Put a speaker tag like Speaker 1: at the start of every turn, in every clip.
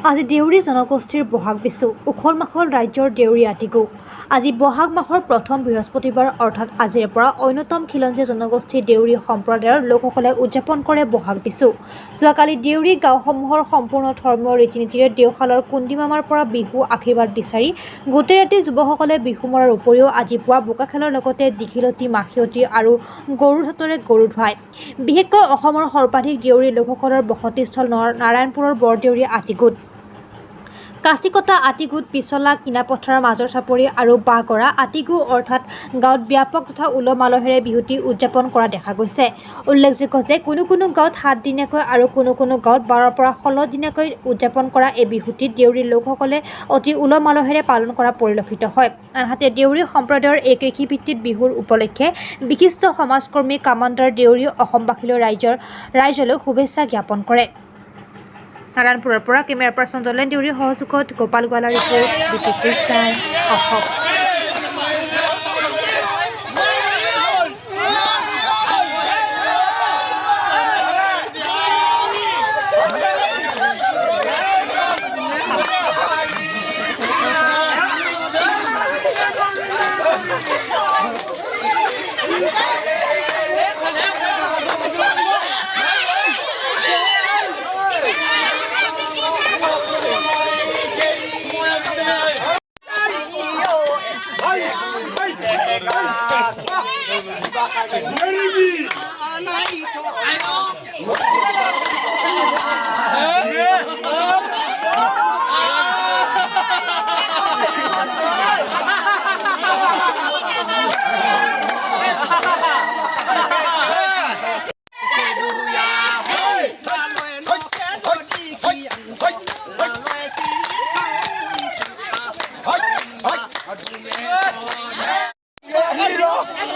Speaker 1: আজি দেউৰী জনগোষ্ঠীৰ বহাগ বিচু উখল মাখল ৰাজ্যৰ দেউৰী আটিগু। আজি বহাগ মাহৰ প্ৰথম বৃহস্পতিবাৰ অৰ্থাৎ আজিৰে পৰা অন্যতম খিলঞ্জীয়া জনগোষ্ঠী দেউৰী সম্প্ৰদায়ৰ লোকসকলে উদযাপন কৰে বহাগ বিচু। যোৱাকালি দেউৰী গাঁওসমূহৰ সম্পূৰ্ণ ধৰ্মীয় ৰীতি নীতিৰে দেওশালৰ কুন্দিমামাৰ পৰা বিহু আশীৰ্বাদ বিচাৰি গোটেই ৰাতি যুৱকসকলে বিহু মৰাৰ উপৰিও আজি পুৱা বোকা খেলৰ লগতে দীঘিলতি, মাখিয়তী আৰু গৰুৰ চতৰে গৰু ধুৱায়। বিশেষকৈ অসমৰ সৰ্বাধিক দেউৰী লোকসকলৰ বসতিস্থল নাৰায়ণপুৰৰ বৰদেউৰী আটিগুট, কাচিকটা আটিগুট, পিছলা, কিনাপথাৰৰ মাজৰ চাপৰি আৰু বাঁহগড়া আটিগু অৰ্থাৎ গাঁৱত ব্যাপক তথা উলহ মালহেৰে বিহুটি উদযাপন কৰা দেখা গৈছে। উল্লেখযোগ্য যে কোনো কোনো গাঁৱত 7 দিনীয়াকৈ আৰু কোনো কোনো গাঁৱত 12ৰ পৰা 16 দিনীয়াকৈ উদযাপন কৰা এই বিহুটিত দেউৰী লোকসকলে অতি উলহ মালহেৰে পালন কৰা পৰিলক্ষিত হয়। আনহাতে দেউৰী সম্প্ৰদায়ৰ এই কৃষিভিত্তিক বিহুৰ উপলক্ষে বিশিষ্ট সমাজকৰ্মী কামাণ্ডাৰ দেউৰী অসমবাসীলৈ ৰাইজলৈ শুভেচ্ছা জ্ঞাপন কৰে। নাৰায়ণপুৰৰ পৰা কেমেৰা পাৰ্চন জলেন দেউৰীৰ সহযোগত গোপাল গোৱালা ৰিপৰ্ট, বিপি খ্ৰীষ্টান, অসম।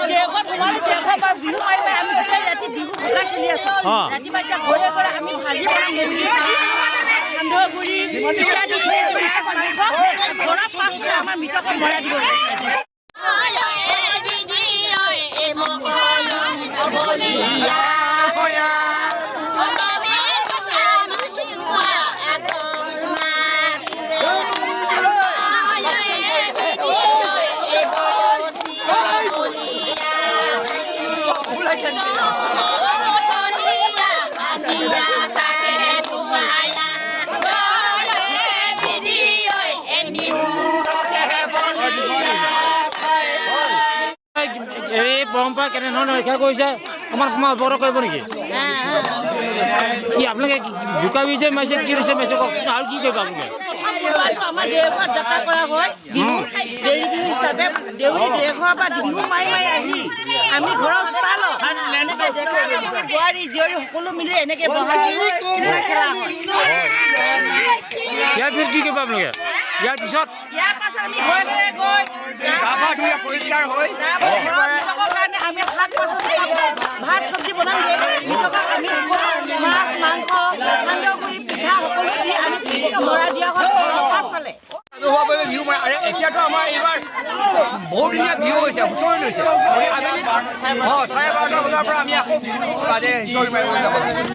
Speaker 2: দেওঘৰত সোমালো, দেওঘৰৰ পৰা বিহু মাৰি মাৰি আমি গোটেই ৰাতি বিহু বোকা খেলি আছো। ৰাতিপুৱা এতিয়া ঘৰে ঘৰে আমি ভাজি বনাম, মুৰ্গী, সান্দহগুড়ি ইত্যাদি, মাছ মাংস ঘৰত পাঁচটা আমাৰ মৃতকক ভৰাই দিব লাগে।
Speaker 3: এই পৰম্পৰা কেনেধৰণে ৰক্ষা কৰিছে, আমাৰ সমাজ অৱগত কৰিব নেকি? কি আপোনালোকে বোকা বীজে মাৰিছে, কি দিছে মাৰিছে কওক আৰু কি কৰিব আপোনালোকে?
Speaker 2: প্ৰথম আমাৰ দেওঘৰত যাত্ৰা কৰা হয় বিহু, দেউৰী বিহু হিচাপে। দেউৰী দেওঘৰৰ পৰা বিহু মাৰি মাৰি আহি আমি ঘৰৰ চোতালত এনেকে ডেকা গাভৰু, বোৱাৰী জীয়ৰী সকলো মিলি এনেকে বহাগ বিহু খেলা হয়।
Speaker 3: ইয়াৰ পিছত কি কৰিব আপোনালোকে ইয়াৰ পিছত?
Speaker 2: ইয়াৰ পাছত আমি ঘৰে ঘৰে গৈ
Speaker 4: গা পা ধুই পৰিষ্কাৰ হৈ
Speaker 2: ঘৰৰ মৃতকৰ কাৰণে আমি শাক পাচলি চব ভাত চব্জি বনাম। মৃতকক আমি সকলো মাছ মাংস, সান্দহগুড়ি, পিঠা সকলো দি আমি মৰা দিয়া হয় ঘৰৰ পাছফালে।
Speaker 4: ৰাজহুৱাভাৱে বিহু মাৰে আৰু এতিয়াতো আমাৰ এইবাৰ বহুদিনীয়া বিহু হৈছে, হুঁচৰি লৈছে। গতিকে আবেলি 12:30 বজাৰ পৰা আমি আকৌ বিহু বাজে, হুঁচৰি মাৰিব যাব লাগিব।